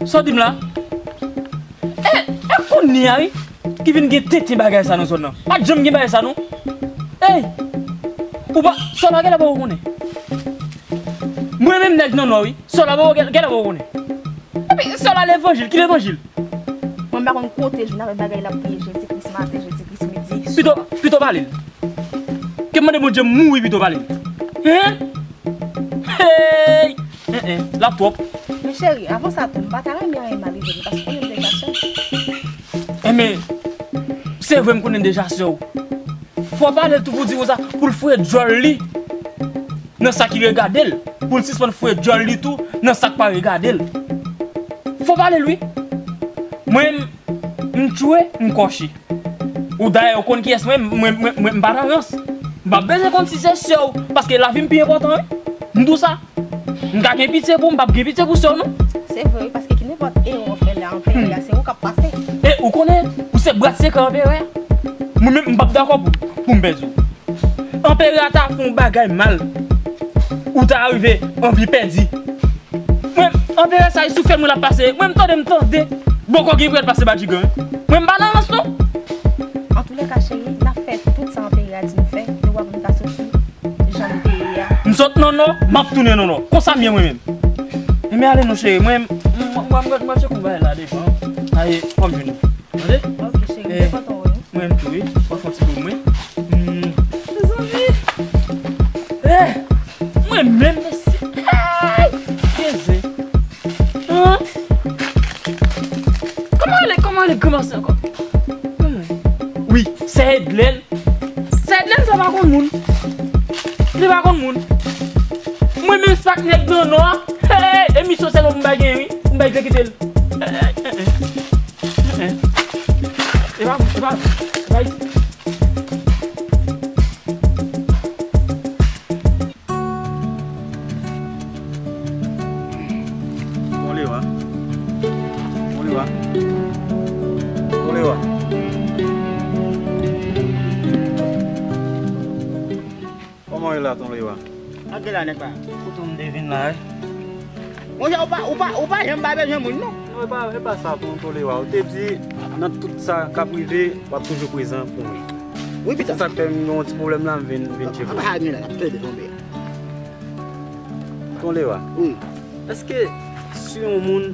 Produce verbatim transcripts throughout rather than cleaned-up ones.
Sa w di m la? E, e kounye a wi, ki vin gen tenten bagay sa nan zòn nan. Pa t janm gen bagay sa non. Ey! Ou pa, sè w la genlè pa w konnen. Mwen menm nèg nan nò wi, sè w la pa w genlè pa w konnen. Epi sè w la levanjil, ki levanjil? Mwen m pa konn kote l jwenn avèk bagay l ap kriye Jezi Kris maten, Jezi Kris midi, swa. Pito, pito pale l. Ke m mande Bondye m mouri pito pale l. Hen? Hey! Hen, hen, l ap twòp. Men cheri, avan sa tou, m pa ta renmen anyen mal rive m, paske konnen m deja sè w. Enben, se vre m konnen deja sè w. Fò w pale l tou pou di konsa, pou l foure djòl li nan sa ki regade l, pou l sispann foure djòl li tou nan sa k pa regade l. Fò w pale l wi. Mwen, m tchwe, m kòche. Ou dayè, ou konn kiyès mwen, mwen, mwen, mwen, m pa nan rans. M pa bezwen konn si se sè w, paske lavi m pi enpòtan wi. M di w sa. M ka gen pitye pou w, m p ap gen pitye pou sè w non. Se vre wi, paske ki nenpòt erè w fè la, anperè a, se ou k ap pase. E ou konnen, ou se brat sekrè anperè a. Mwen menm, m p ap dakò pou, pou m pèdi w. Anperè a ta fè yon bagay mal. Ou ta rive anvi pèdi. Mwen, anperè sa, e sou fèl mwen l ap pase. Mwen, m tande, m tande. Bòkò gen pou y al pase Badjigan wi. Mwen, m pa nan rans non. Antoulèka, cheri, n ap fè tout sa anperè a di nou fè. Nou wè pou nou ta soti jan n te ye a. M sot nan nò, m ap tounen nan nò. Konsa m ye mwen menm. Enben ale non cheri, mwen, m, m, m, m, m ap tcheke yon bagay la devan. Aye, fò m jwenn ou. Tande? Ok, cheri, eh, m te kontan wè w. Mwen menm tou wi, fò fè yon ti pou mwen. Hmm. Mezanmi. Eh, mwen menm, mesye. Ay, gen zen. Hein? Kòman l ye, kòman l ye, kòman se ankò? Hmm. Wi, sè Edlèn. Sè Edlèn sa pa konn moun. Li pa konn moun. Mwen menm sa k nèg nan nò a. Hey, emisyon sèlman pou m bay gen wi, pou m bay egzekite l. Hey, hey, hey. Hein? E pa, e pa, e pa isi. Ton Lewa. Ton Lewa. Ton Lewa. Kòman w ye la, Ton Lewa? Antre la, nèg pa. Kote w m te vin la, wi? Monchè, ou pa, ou pa, ou pa janm pa bezwen moun, non. Non, e pa, e pa sa, Ton, Ton Lewa. Ou te di, nan tout sa k ap rive, w ap toujou prezan pou mwen. Wi, pita. Se sa k fè m gen yon ti pwoblèm la, m vin, vin tcheke w. Apa sa vin la, n ap plede tonbe. Ton Lewa. Wi. Èske si yon moun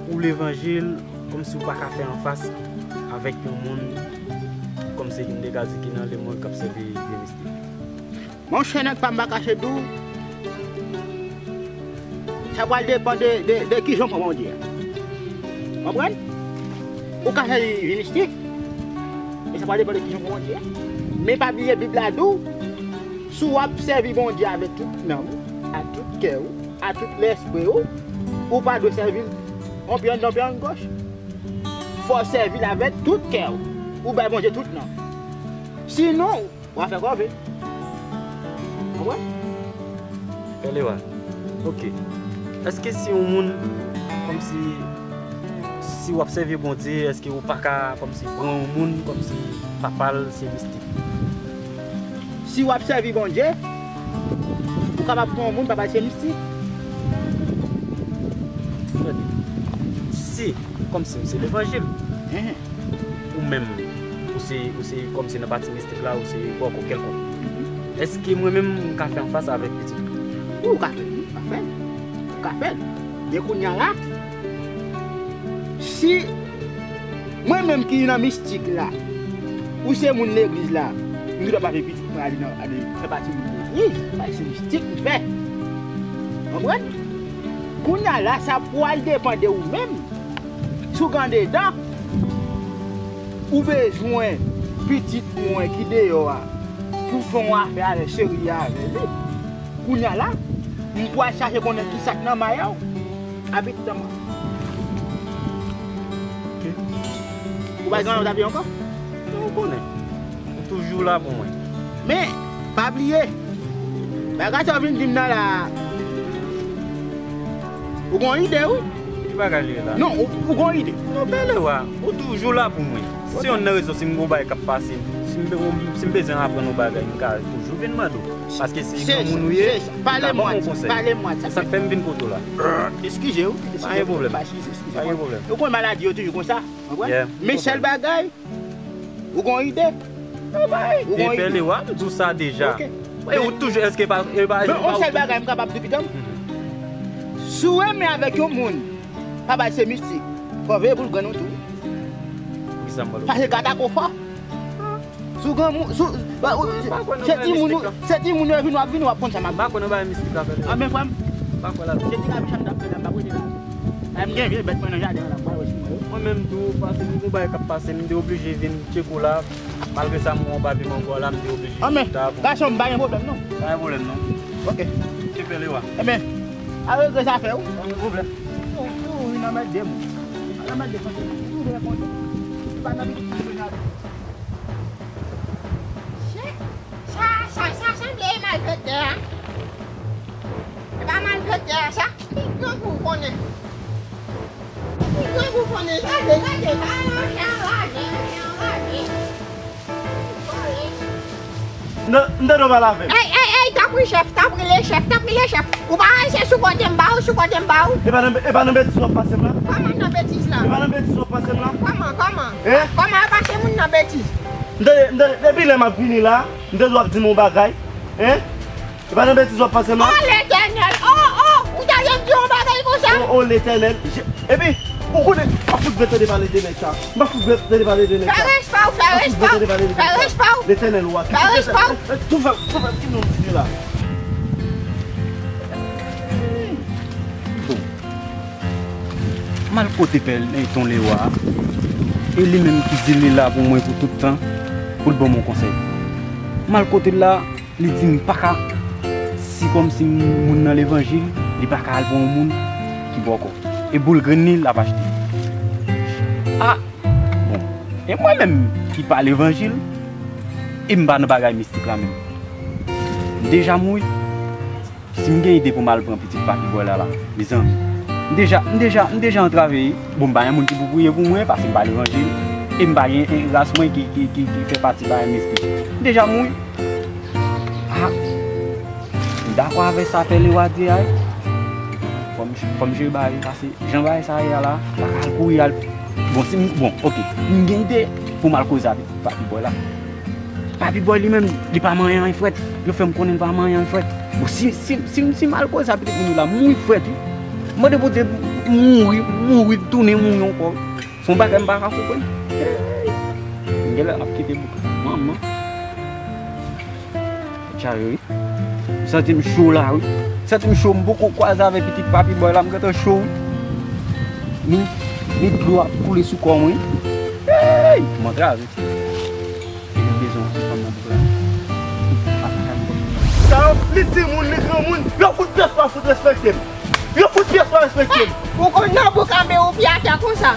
ou levanjil, kòmsi ou pa ka fè anfas avèk yon moun, kòmsi m te ka di ki nan lemonn k ap sèvi vye mistik? Monchè, nèg pa m, pa kache di w, sa pral depann de, de, de kijan w pran Bondye a. Konprann? Ou ka fè li mistik, men sa pral depann de kijan w pran Bondye a. Men pa bliye, Bib la di w, si w ap sèvi Bondye avèk tout nanm ou, ak tout kè ou, ak tout lèspri ou, ou pa dwe sèvi l yon pye anndan, yon pye angoch. Fò w sèvi l avèk tout kè ou. Ou bay Bondye tout nanm. Sinon, w a fè kòve. Konprann? Pè Lewa. Ok. Èske si yon moun, kòmsi, si w ap sèvi Bondye, èske ou pa ka, kòmsi, pran yon moun, kòmsi, papa l se mistik? Si w ap sèvi Bondye, ou kapab pran yon moun, papa l se mistik. Tande. Si, kòmsi, m se levanjil. Mhm. Ou menm, ou se, ou se kòmsi nan pati mistik la, ou se bòkò kèlkonk. Èske mwen menm, m ka fè anfas avèk pitit ou? Wi, ou ka fè l, wi, ou ka fè l. Ou ka fè l. Men kounye a la, si mwen menm ki nan mistik la, ou se moun legliz la, m gendwa pa vle pitit mwen ale nan, ale fè pati moun legliz, paske se mistik m fè. Konprann? Kounye a la, sa pral depann de ou menm. Si w gen andedan, ou bezwen pitit mwen ki deyò a pou fè yon afè avè cheri a avè li. Kounye a la, m pral chache konnen ki sa k nan may a w. Apit tan mwen. Ok. Ou pa gen anyen w ta di ankò? Non, ou konnen. Ou toujou la pou mwen. Men, pa bliye, bagay sa w vin di m nan la a, ou gon ide, wi. Ki bagay li ye la? Non, ou, ou gon ide. Non, Pè Lewa, ou toujou la pou mwen. Se youn nan rezon, si m gon bagay k ap pase, Si m bezwen aprann yon bagay, m ka toujou vin mande w. Paske se granmoun ou ye, m ka ba w yon konsèy. Se sa k fè m vin kote w la. Eskize w. Pa gen pwoblèm. Pa gen pwoblèm. Ou konn maladi yo toujou konsa. Men sèl bagay, ou gon ide. Ou gon ide. Pè Lewa, m di w sa deja. E ou toujou, èske pa, e pa, men yon sèl bagay m kapab di pitit mwen. Si w renmen avèk yon moun, pa bay se mistik. Fò w veye pou l grenn ou tou. Pase gata ko fò. Sou granmoun, sou, se timoun, se timoun yo vin w ap vin w ap konn sa m ap. M pa kwè nan bagay mistik afè. Anben frè m, m pa kwè la. Se ti rabicha m t ap fè la, m p ap rete la. M gen vye bèt mwen nan jaden an la, m pral wè si m wè yo. Mwen menm tou, pase m gon bagay k ap pase m, m te oblije vin tcheke w la. Malgre sa, m wè yon papye m ankò la, m te oblije vin ta pou. Anben gason m, pa gen pwoblèm non. Pa gen pwoblèm non. Ok. Ke fè Lewa. Enben, a regrè sa fè w. Pa gen pwoblèm. Ou, ou, ou vin anmède m. Al anmède m, paske ou vle konn. Se pa nan pitit mwen yo n ale. Sa, sa, sa sanble malfektè a. E pa malfektè a, sa. Ki grangou konnen. Ki grangou konnen. Gade, gade, gade, anraje, anraje. Anraje. M te, m te dwe pale avè l. Ey, ey, ey, tanpri chèf, tanpri le chèf, tanpri le chèf. Ou pa rete sou kote m ba ou, sou kote m ba ou. E pa nan, e pa nan betiz w ap pase m la? Kòman nan betiz la? E pa nan betiz w ap pase m la? Kòman, kòman? Hein? Kòman yo pase moun nan betiz? M tande, m tande, depi lè m ap vini la, m te dwe ap di m yon bagay. Hein? E pa nan betiz w ap pase m la? Oh, Letènèl! Oh, oh! Ou ta dwe di yon bagay konsa? Oh, oh, Letènèl! Epi, ou konnen, m ap fout bèt tande pale de nèg sa. M ap fout bèt tande pale de nèg sa. Fè respè w, fè respè w, fè respè w. Letènèl wa. Fè respè w. Tou fè, tou fè, ki non di la? Bon. M al kote pè Ton Lewa a. E li menm ki di li la pou mwen pou tout tan, pou l ban m yon konsèy. M al kote l la, li di m pa ka, si kòmsi moun nan levanjil, li pa ka al pran yon moun ki bòkò. E boul grenn li, l ap achte. A, bon. E mwen menm ki pa levanjil, e m pa nan bagay mistik la menm. M deja mouri. Si m gen ide pou m al pran pitit Papi Bòy la la, mezanmi, m deja, m deja, m deja antrave. Bon, m pa gen moun ki pou priye pou mwen, paske m pa levanjil, e m pa gen, e, ras mwen ki, ki, ki, ki fè pati bagay mistik. M deja mouri. A, m dakò avèk sa pè Lewa di a wi. Fò m, fò m jere bagay, paske jan bagay sa ye a la, m pa ka al kouri al. Bon, si m, bon, oke, m gen ide pou m al koze avèk Papi Bòy la. Papi Bòy li menm, li pa manyen anyen frèt. Yo fè m konnen li pa manyen anyen frèt. Bon, si, si, si, si m al koze sa pitit moun yo la, mouri frèt wi. Mande Bondye mouri, mouri, tounen mouri ankò. Se yon bagay m pa ka konprann. M genlè ap kite bouke. Manman. Tèt chaje wi. M santi m cho la wi. M santi m cho, m poko kwaze avèk pitit Papi Bòy la, m gentan cho wi. Ni, ni dlo ap koule sou kò mwen. Hey! M antrave. Li bezwen yon ti fanm nan bouda. Sa yo, li timoun, li granmoun, yo fout pyès pa fout respekte m. Yo fout pyès pa respekte m. Ou konn nan bouk a men ou pi atè konsa.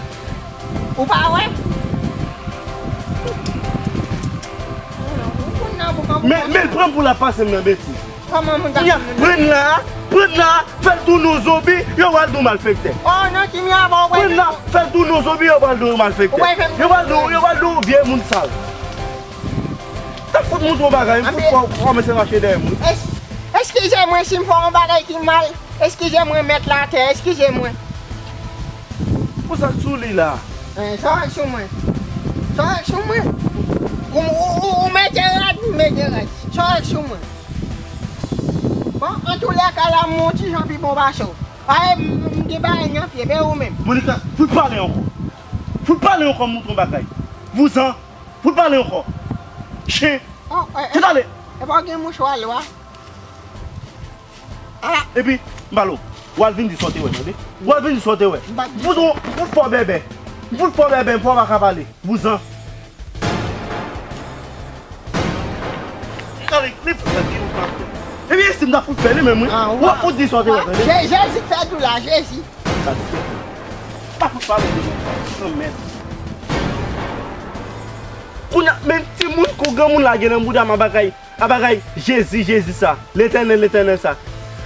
Ou pa wè? Ou konn nan bouk a men, men l pran pou l ap pase m nan betiz. Kòman moun ta. Pran la, pran la, fè l tounen yon zonbi, yo pral di w malfektè. Oh non, Kimia, bon, wè. Pran la, fè l tounen yon zonbi, yo pral di w malfektè. Yo pral di w, yo pral di w vye moun sal. T ap fout montre w bagay, m fout fè w kòmanse mache dèyè moun. Eskize mwen si m fè yon bagay ki mal. Eskize mwen, mèt latè, eskize mwen. Pou sa k sou li la? Sa w wè k sou mwen? Sa w wè k sou mwen? Ou, ou, ou, ou mete rad, m mete rad. Sa w wè k sou mwen? Bon, antoulèka la, m yon ti jan pi bon pase w. Aye, m, m gen bagay nan pye, men ou menm. Monica, fout pale ankò. Fout pale ankò, m montre w bagay. Vouzan, fout pale ankò. Chen. Fout ale. E pa w gen mouchwa lwa? Epi, m pale w. W al vin di sa w te wè, tande? W al vin di sa w te wè. M fout ou, m fout fè w bèbè. M fout fè w bèbè, m fè w pa ka pale. Vouzan. Gade, li fout fè ki ou pa fè. Epi, si m ta fout fè li menm, wi. W ap fout di sa w te wè, tande? Jezi k fè tou la, Jezi. Sa di fè. Pa fout pale de sa. Nan mèd. Kounye a, men timoun kou granmoun lage nan bouda m a bagay. A bagay Jezi, Jezi sa, Letènèl, Letènèl sa.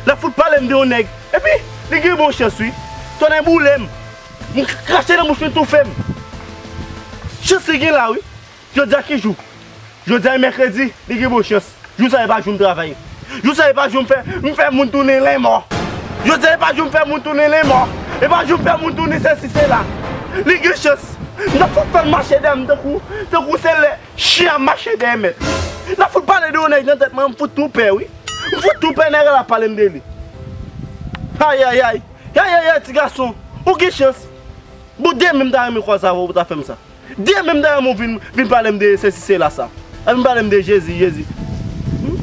L ap fout pale m de yon nèg. Epi, li gen bon chans, wi. Tonnè boule m. M krache nan bouch mwen, toufe m. Chans li gen la, wi. Jodi a ki jou? Jodi a e mèkredi, li gen bon chans. Jou sa e pa jou m travay. Jou sa e pa jou m fè, m fè moun tounen lenmò. Jodi a e pa jou m fè moun tounen lenmò. E pa jou m fè moun tounen sesi sela. Li gen chans. M t ap fout fè l mache dèyè m tankou, tankou se lè chen ap mache dèyè mèt li. L ap fout pale de yon nèg nan tèt mwen, m fout tou pè, wi. M fout tou pè nèg la ap pale m de li. Ayayay. Ayayay, ti gason. Ou gen chans. Bon, demen m ta renmen kwaze avè w pou w ta fè m sa. Demen m ta renmen w vin, vin pale m de sesi sela sa. A vin pale m de Jezi, Jezi. Hmm?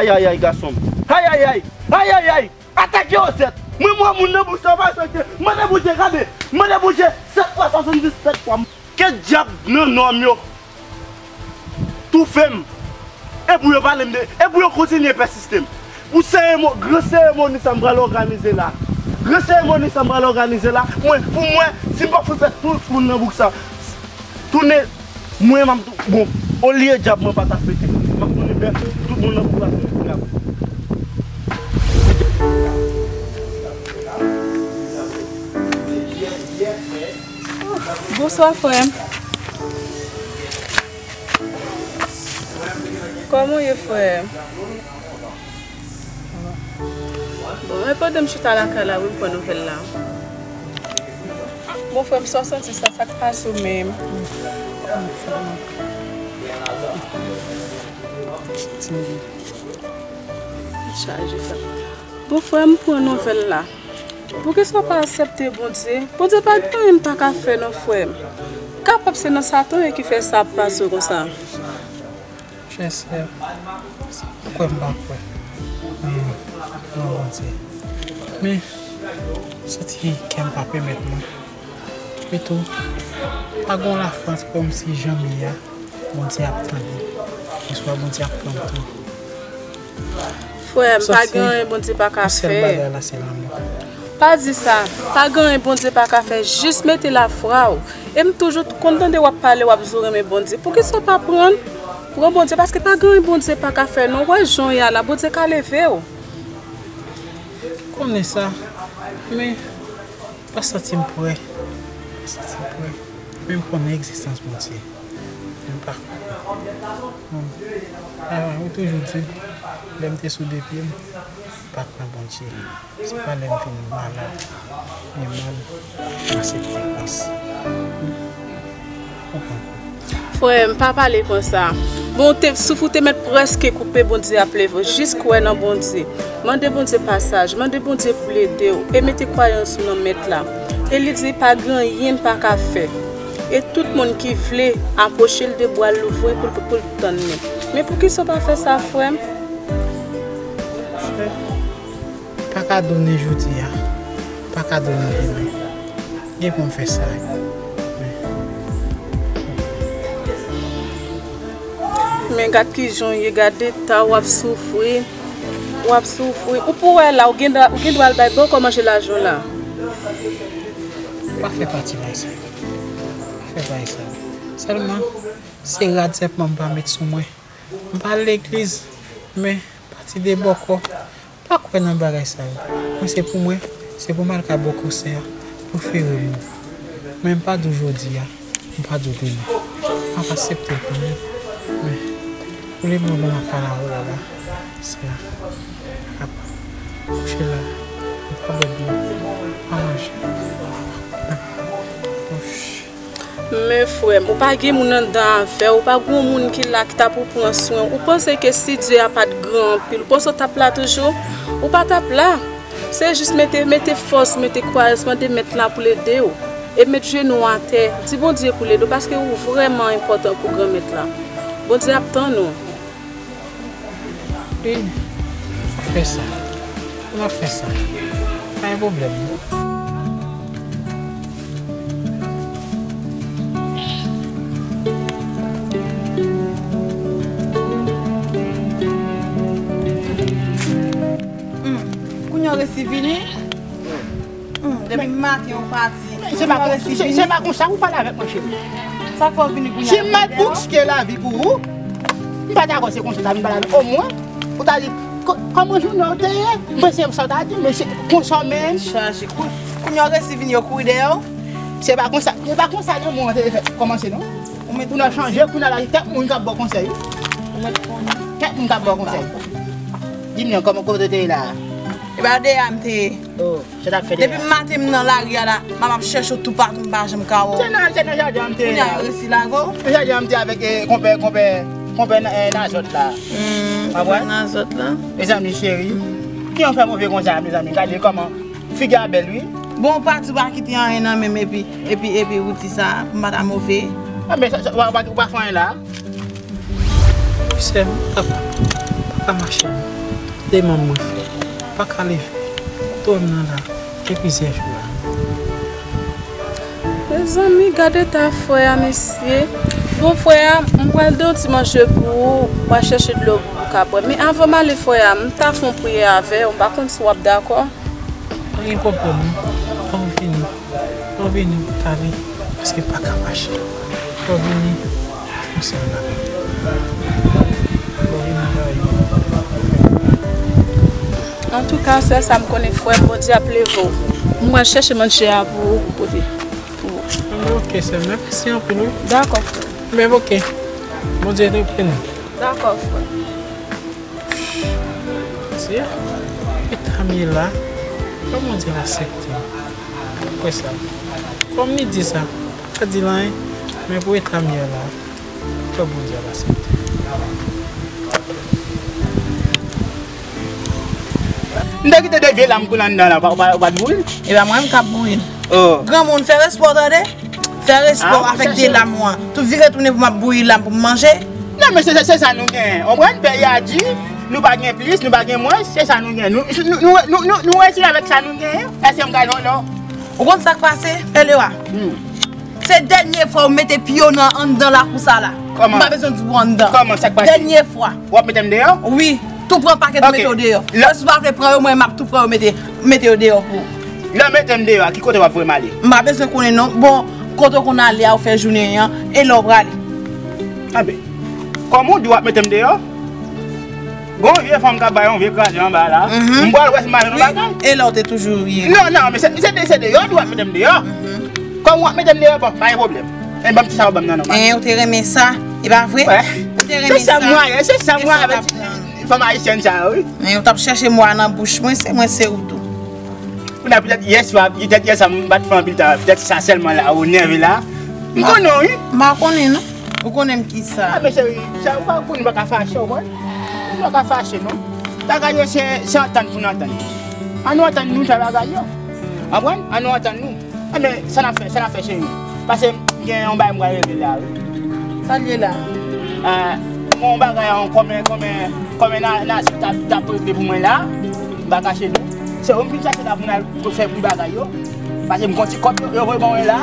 Ayayay, gason m. Ayayay! Ayayay! Atake yo sèt! Mwen, mwen, moun nan bouk sa, pa sante. Mande Bondye, gade. Mande Bondye, sèt fwa, swasanndisèt fwa. Ke dyab nan nonm yo toufe m. E pou yo pale m de, e pou yo kontinye pèsiste m. Pou seremo-, gran seremoni sa m pral òganize la. Gran seremoni sa m pral òganize la. Mwen, pou mwen, si m pa fout fè tout moun nan bouk sa tounen, mwen, m ap tou-, bon, olye dyab mwen pa ta fete, m ap tounen fè tout moun nan bouk la tounen ti nap. Bonswa, frè m. Kòman w ye, frè m? Bon, men pandan m chita lakay la, wi, m pran nouvèl la. Bon, frè m, sa w santi sa, sa k pase w menm? Chaje, frè m. Bon, frè m, pran nouvèl la. Poukisa w pa aksepte Bondye? Bondye pa gen anyen l pa ka fè non, frè m. Kapab se nan Satan ki fè sa ap pase w konsa. Chè sè, se pa kwè m pa kwè nan, nan Bondye. Men, m santi kè m pa pèmèt mwen. Epitou, pa gen yon lafwa, se kòmsi jan m ye a, Bondye ap tande. Oswa Bondye ap pran m tou. Frè m, pa gen anyen Bondye pa ka fè. Yon sèl bagay la, se lanmou. Pa di sa. Pa gen anyen Bondye pa ka fè. Jis mete lafwa w. E m toujou konn tande w ap pale, w ap di w renmen Bondye. Poukisa w pa pran, pran Bondye? Paske pa gen anyen Bondye pa ka fè, non. W wè jan w ye a la, Bondye ka leve w. Konnen sa, men pa santi m prè. Pa santi m prè. Men m konnen egzistans Bondye. Men m pa kwè. Bon, a, ou toujou di, lè m te sou de pye m, m pa kwè Bondye. Se pa lè m vin malad, byen mal, m aksepte Kris. Ou konprann? Frè m, pa pale konsa. Bon, w te, souf ou te mèt prèske koupe, Bondye ap leve w. Jis kwè nan Bondye. Mande Bondye pasaj. Mande Bondye pou l ede w. E mete kwayans ou nan Mèt la. E li di, pa gen anyen m pa ka fè. E tout moun ki vle apwoche l, de bra l louvri pou l, pou l tann li. Men poukisa w pa fè sa, frè m? Frè, pa ka donnen jodi a, pa ka donnen demen. Gen pou m fè sa. Men gad kijan w ye, gad eta w, w ap soufri, w ap soufri. Ou pou wè la, ou gen dwa, ou gen dwa al bay bòkò manje lajan w la. Pa fè pati bagay sa yo. Pa fè bagay sa yo. Sèlman, se rad sèlman m pa met sou mwen. M pa al legliz, men pati de bòkò, m pa kwè nan bagay sa yo. Mwen, se pou mwen, se pou m al ka bòkò sè a, prefere m. Men m pa di w jodi a, m pa di w demen. M ap aksepte l kanmenm. Men, pou lemoman m ap pale avè w la, sè a ap kouche la, m pa bwè dlo, m pa manje. Men frè m, ou pa gen moun anndan avè w, ou pa gen yon moun ki la ki ta pou pran swen w. Ou panse ke si Dye a pa t gran anpil, ou panse w t ap la toujou? Ou pa t ap la. Se jis mete, mete fòs, mete kwayans, mande Mèt la pou l ede w. E met jenou w atè, di Bondye pou l ede w, paske ou vrèman enpòtan pou Granmèt la. Bondye ap tann ou. Wi, fè sa. N ap fè sa. Pa gen pwoblèm, non. Hmm, kounye a w resi vini? Hmm, depi maten ou pati. Men se pa kon-, se, se pa konsa ou pale avèk mwen, cheri. Sa k fè w vini kounye a? Si m al bouske lavi pou ou, m pa ta kwè se konsa w ta vin pale avèk mwen. Ou ta di, "Kò-, kòman jounen w te ye?" Mwen se sa w ta di, men se konsa w menm. Chaje. Kou-, kounye a w resi vini, yo kouri dèyè w. Se pa konsa, se pa konsa lanmou an te fèt kòmanse, non. Kounye a chanje, kounye a la, kèk moun k ap ba w konsèy wi. Ou mèt konnen. Kèk moun k ap ba w konsèy. Di m non, kòman, kote w te ye la a? E pa deyò a m te ye. Oh, sa t ap fè deyò a? Depi maten m nan lari a la, m ap ap chèche w toupatou, m pa janm ka wè w. Se nan, se nan jaden an m te ye la. Kounye a yo resi lage w? Nan jaden an m te avèk, eh, konpè, konpè, konpè Na-, eh, Nazòt la. Hmm, konpè Nazòt la. Mezanmi cheri, ki yon fè move konsa, mezanmi, gade kòman figi a bèl wi. Bon, ou pa di w pa kite anyen nan men m epi, epi, epi ou di sa, m pa ta move. A, men sa, sa, ou pa, ou pa, ou pa fè anyen la? Wi, sè m, papa, pa ka mache non. De manm mwen fè, pa ka leve. Kote w wè m nan la, gen plizyè jou la. Mezanmi, gade eta frè a, mesye. Bon, frè a, m pral de yon ti manje pou ou, ou pral chèche dlo pou ou ka bwè. Men avan m ale, frè a, m ta fè yon priyè avè w, m pa konn si w ap dakò. Pa gen pwoblèm, non. Fò w vini. Fò w vini, w tale, paske m pa ka mache. Fò w vini, fò w sèl la. Fò w vini, bay. Antouka, sè sa, m konnen frè m, Bondye ap leve w. M pral chèche manje a pou ou, pou pote pou ou. Anben, oke, sè m, mèsi anpil, wi. Dakò, frè. Anben, oke. Bondye te beni w. Dakò, frè. Ti, eta m ye la, fò Bondye aksepte m. Ou kwè sa? Kòm li di sa, pa di l anyen, men pou eta m ye la, fò Bondye ap aksepte m. M te kite de vye lam koule anndan la, ou pa, ou pa, ou pa t bouyi l? E pa mwen menm k ap bouyi l. Oh. Granmoun, fè respè w, tande? Fè respè w avèk de lam ou an. Tou vire tounen pou m ap bouyi lam pou m manje. Non, men se, se, se sa nou genyen. Ou konprann? Peyi a di, nou pa gen plis, nou pa gen mwens, se sa nou genyen. Nou, nou, nou, nou, nou, nou reyisi avèk sa nou genyen. Èske m ka jwenn lò? Ou konn sa k pase, Pè Lewa? Hmm. Se dènye fwa ou mete pye w nan anndan lakou sa la. Kòman? M pa bezwen di w anndan. Kòman, sa k pase? Dènye fwa. W ap mete m deyò? Wi. Tou pran pakèt ou mete yo deyò. Lè si w pa vle pran yo, mwen m ap tou pran yo mete, mete yo deyò pou ou. Lè w mete m deyò a, ki kote w ap voye m ale? M pa bezwen konnen non. Bon, kote w konn ale a, ou fè jounen an, e lè w prale? Anben, kòm ou di w ap mete m deyò, gon vye fanm k ap bay yon vye kraze anba la. Mhm. M pral wè si m pa jwenn yon bagay. Wi, e lè w te toujou ye. Non, non, men se, se, se deyò ou di w ap mete m deyò. Mhm. Kòm w ap mete m deyò, bon, pa gen pwoblèm. E ban m ti sa w ban m nan non, man. E ou te renmen sa, e pa vre? Wè. Ou te renmen sa. Se sa m wè, se sa m wè avèk ti fanm ayisyèn sa yo, wi. Men ou t ap chèche mo a nan bouch mwen, se mwen, se ou tou. Kounye a, petèt yè swa, petèt yè sa m pa t fè anpil tan, petèt sa sèlman la ou nève la. M konnen w, wi. M pa konnen, non. Ou konnen m ki sa? A, men cheri, sa, ou pa konnen, ou pa ka fache, ou konprann? Ou pa ka fache, non. Bagay yo, se, se antann pou n antann. Ann nou antann nou fè bagay yo. Konprann? Ann nou antann nou. Enben, sa n ap fè, sa n ap fè, cheri? Pase m gen yon bagay m pral regle la, wi. Sa l ye la? Ah, m gen yon bagay an kòmè, kòmè, kòmè na, na, t ap, t ap regle pou mwen la. M pa kache nou. Se ou m vin chache la pou n al fè bri bagay yo. Pase m gen yon ti kòb yo, yo voye ban mwen la.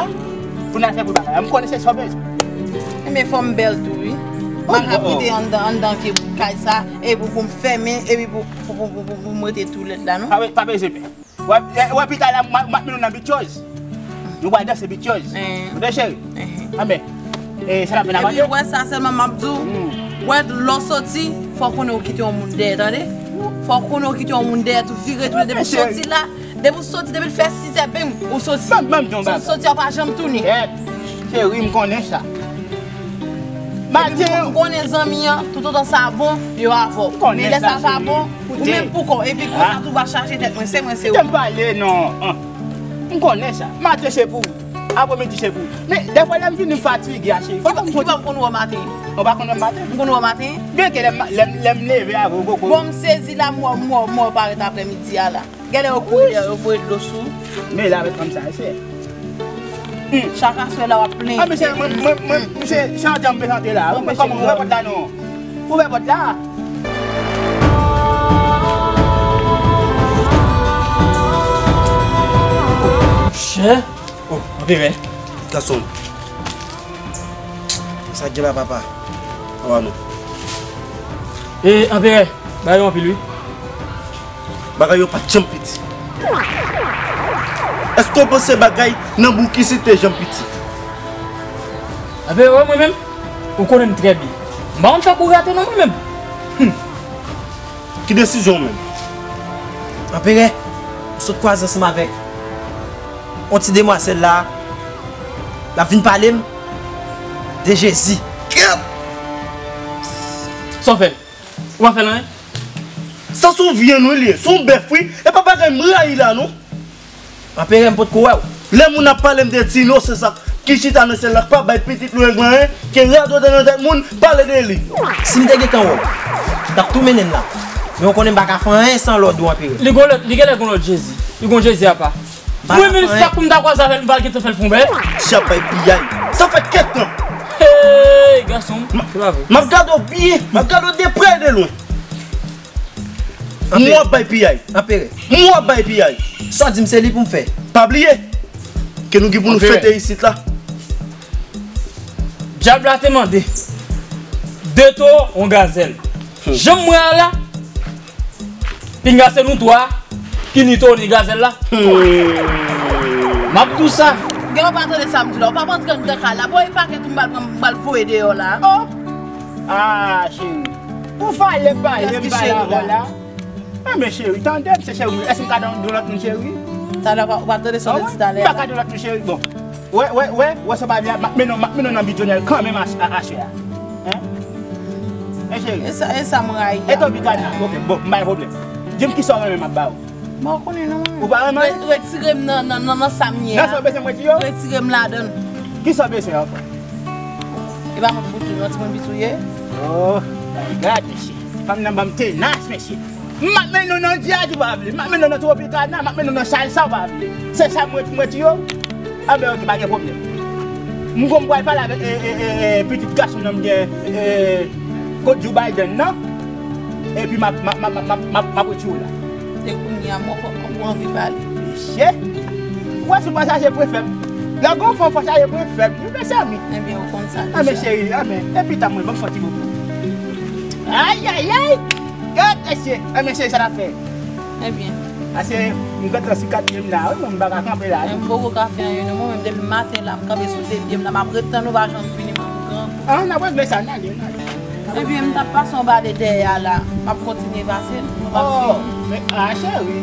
Pou n al fè bri bagay la. M konnen se sa w bezwen. Enben, fò m bèl tou, wi. M pa ka kite anndan, anndan vye bout kay sa, epi pou m fèmen, epi pou, pou, pou, pou, pou, pou m rete tou lèd la, non? Pa, pa bezwen pè. Wè, wè pita la, m ap mennen w nan Beach House. Nou pral danse Beach House. Ou tande, cheri? Anben, e, sa n ap mennen avè. Epi, wè sa sèlman m ap di w. Wè, lè w soti, fò w konnen w kite yon moun dèyè, tande? Fò w konnen w kite yon moun dèyè, tou vire tounen depi w soti la. Depi w soti, depi l fè sizè, beng, ou soti. Ban m, ban m di yon bagay. Si w soti a, w pa janm tounen. Cheri, m konnen sa. Maten. Epi m konnen zanmi an, toutotan sa bon, yo avè w. Men lè sa pa bon, ou menm pou kò w. Epi konsa tou va chaje tèt mwen, se mwen, se ou. Kite m pale non. M konnen sa. Maten se pou ou. Apremidi se pou ou. Men dèfwa lè m vini m fatige a, cheri. Ki bò, ki bò m konn wè w maten? Ou pa konn wè m maten? M konn wè w maten? Byen ke lè m, lè m, lè m leve avè w, koko. Bon, m sezi la, m wè, m wè, m wè w parèt apremidi a la. Genlè yo kouri deyò, yo voye dlo sou. Men la, met kòm sa, se. Hmm. Chak aswè la, w ap plenyen. Ah, mesye, mwen, mwen, mwen, mesye, se yon jan m prezante la. Kòman, ouvè pòt la, non. Ouvè pòt la. Chè. Oh, anperè. Gason. Sa k gen la, papa? Awa non. E, anperè, bagay yo anpil, wi. Bagay yo pa t janm piti. Èske w panse bagay nan bouk isit te janm piti? Anperè, mwen menm, ou konnen m trè byen. M pa konn fè kou rate non, mwen menm. Hum. Ki desizyon w menm? Anperè, m sot kwaze ansanm avèk yon ti demwazèl la, l ap vin pale m. De Jezi. Kèt! Sa w fè l? Ou pa fè l anyen? Sa se yon vyann wi li ye, se yon bèf wi. E pa bagay m rayi la non. Anperè, m potko wè w. Lè moun ap pale m de ti inosan sa ki chita nan syèl la, k pa bay pitit nou anyen, ke radote nan tèt moun, pale de li. Si m te gentan wè w, m t ap tou mennen l la. Men w konnen m pa ka fè anyen san lòd ou, Anperè. Li gon lòt, li genlè gon lòt Jezi. Li gon Jezi apa. Mwen menm, sa pou m ta kwaze avè l, m pa gentan fè l fon bèl. Chat bay piyay. Sa fè kèk tan. Hey, gason, se pa vre. M ap gade w byen, m ap gade w de prè e de lwen. M w ap bay piyay. Anperè. M w ap bay piyay. Sa w di m se li pou m fè. Pa bliye ke nou gen pou nou fete isit la. Dyab la te mande de towo, yon gazèl. Jan m wè a la, pinga se nou twa ki ni towo ni gazèl la. M ap di w sa. Gen w pa tande sa m di la, w p ap antre anndan kay la. Bon, e pakèt m bal pran, m bal voye deyò la. Oh! Ah, cheri. Ou pale, pale, m pale avè w la. Ah, men cheri, tande m, se cheri. Èske m ka di yon lòt moun cheri? Talè, w pa, w pa tande sa w te di talè a? M pa ka di yon lòt moun cheri. Bon. Wè, wè, wè, wè sa w pa di a, m ap mennen w, m ap mennen w nan bidyonèl kanmenm a, a, achè a. Hein? Hein, cheri? E sa, e sa m rayi a. E to Bicana? Ok, bon, m pa gen pwoblèm. Di m kisa w renmen m ap ba w. Mwen konnen non. Ou pa renmen? Re-, retire m nan, nan, nan, nan sa m ye a. Nan sa w bezwen mwen di yo? Retire m ladan l. Kisa w bezwen ankò? E pa konn boutou non, timoun boutou ye. Oh, gade mesye. Fanm nan ban m tenas, mesye. M ap mennen w nan djaz ou pa vle. M ap mennen w nan Tropicana, m ap mennen w nan salsa ou pa vle. Se sa m ret, m ret yo. Anben, ok, pa gen pwoblèm. M gon m pral pale avèk, e, e, e, e, pitit gason nan m gen, e, kot Joe Biden nan. Epi m ap, m ap, m ap, m ap, m ap, m ap retire w la. Se kounye a, mwen, mwen, mwen anvi pale. Mesye, ou wè si w pa chaje pwen fèb. Lè gon fanm fò chaje pwen fèb, wi, mezanmi. Ebyen, ou konn sa deja. Anben, cheri, anben, epi tan mwen, ban m fè yon ti bobo. Ayayay! Gad mesye! Anben, cheri, sa n ap fè? Ebyen. Ase, m gentan sou katriyèm la, wi, mwen m pa ka kanpe la, non. Men m poko ka fè anyen, non. Mwen menm, depi maten la, m kanpe sou de pye m la, m ap ret tann ou pa janm vini, mwen, m grangou. Ah, n ap regle sa, n ale, n ale. Ebyen, m t ap pase anba de dèyè a la. M ap kontinye pase, nou p ap fini. Oh, men, ah, cheri.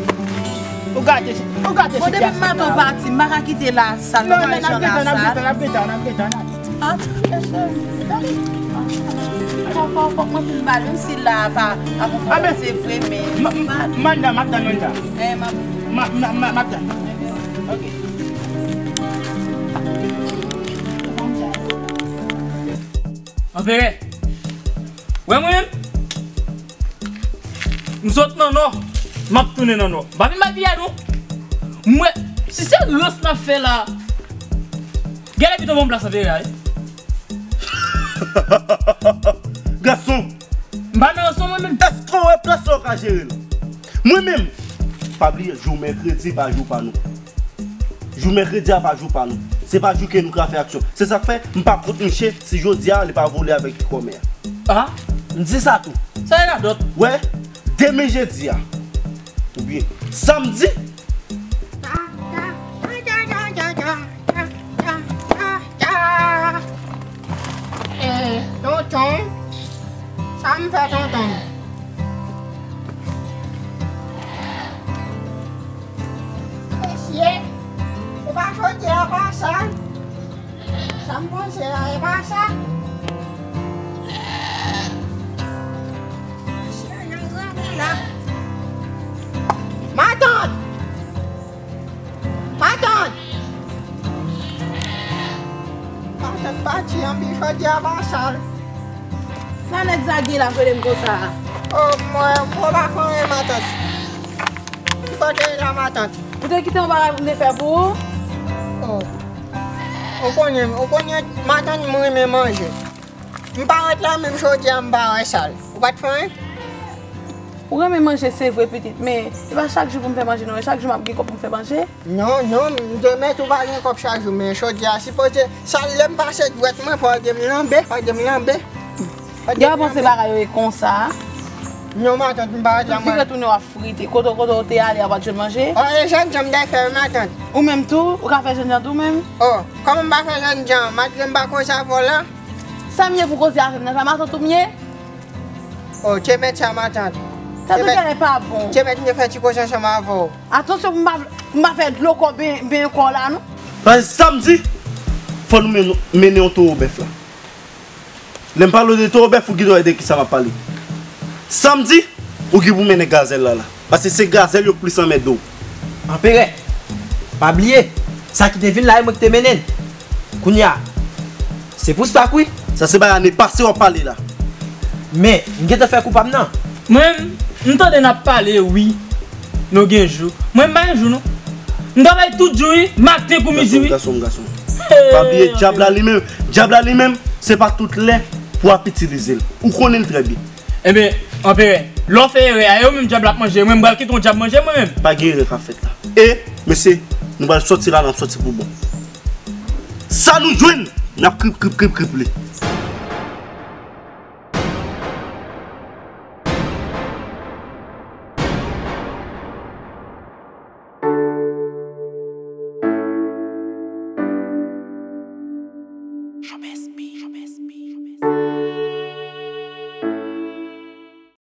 Ou gate, ou gate sitiyasyon la. Bon, depi maten w pati, m pa ka kite lasal, mwen pa al jan lasal. Non, non, n ap gentan, n ap gentan, n ap gentan, n ap gentan. Ah, cheri. Fòk, fòk, fòk mwen fin ba l, menm si la a pa, pa konfòme, se vre, men m ba l. Manda, m ap tann manda. Eh, m ap. M ap, m ap, m ap tann. Ok. Anperè. Wè mwen menm? M sot nan nò, m ap tounen nan nò. M pa vin bay piyay non. Mwen, si se rans n ap fè la, genlè pito ban m plas Anperè a, wi. Gason. M pa nan rans non mwen menm. Èske w wè plas la w ka jere l? Mwen menm, pa bliye, jou mèkredi pa jou pa nou. Jou mèkredi a pa jou pa nou. Se pa jou ke nou ka fè aksyon. Se sa k fè m pa kont miche si jodi a li pa vole avèk ti kòmè a. Ah? M di sa tou. Sa e radòt. Wè, demen jedi a, oubyen samdi. Eh, tonton, sa m fè tonton? Mesye, se pa jodi a pa sa. Sa m panse a, e pa sa. Mesye, nan grangou la. Matant! Matant! Matant pati anpi jodi a pa sal. Sa nèg sa gen la k rele m konsa a? O mwen, mwen pa konnen matant. Ki kote w ye la matant? Ou te kite yon bagay pou m te fè pou ou? O. Ou konnen, ou konnen matant mwen renmen manje. M pa ret la menm jodi a m pa wè sal. Ou pa t fè anyen? Ou renmen manje se vre pitit, men se pa chak jou pou m fè manje non, e chak jou m ap gen kòb pou m fè manje. Non, non, m te mèt ou pa gen kòb chak jou, men jodi a sipoze sal lè m pase dwèt mwen fò w ede m lanbe, fò w ede m lanbe. Gen w panse bagay yo ye konsa? Non matant, m pa ret la mwen. Vire tounen w ap frite, kote, kote w te ale a w pa t jwenn manje? O, e jènjan m t al fè wi matant. Ou menm tou, ou ka fè jènjan tou menm? O, kòman m pa fè jènjan? Malgre m pa koze avè w la? Sa m ye pou koze avè m nan, sa matant ou m ye? O, te mèt sa matant. Sa tou genlè pa bon. Te mèt m te fè ti koze ansanm avè w. Atansyon pou m pa, pou m pa fè dlo kò ben, ben kò w la non. Paske samdi, fò nou men-, mennen yon towo bèf la. Lè m pale w de toro bèf, ou gendwa wè de kisa m ap pale. Sa m di, ou gen pou mennen gazèl la la. Paske se gazèl yo k plis anmède w. Anperè, pa bliye, sa ki te vin la, e mwen ki te mennen l. Kounye a, se pou spak wi. Sa se bay ane pase w ap pale la. Men, m gentan fè kou pa m nan. Mwen, m tande n ap pale, wi. Nou gen jou. Mwen, m pa gen jou, non. M travay tout jou, wi. Maten kou midi, wi. Gason, gason, gason. Pa bliye, dyab la li menm. Dyab la li menm, se pa tout lè pou w ap itilize l. Ou konnen l trè byen. Ebyen, anperè, lè w fè erè a, e ou menm dyab la ap manje, mwen, m pral kite yon dyab manje mwen menm. Pa gen erè k ap fèt la. E, mesye, nou pral sòti la, n ap sòti pou bon. Sa nou jwenn, n ap krip, krip, krip, krip li.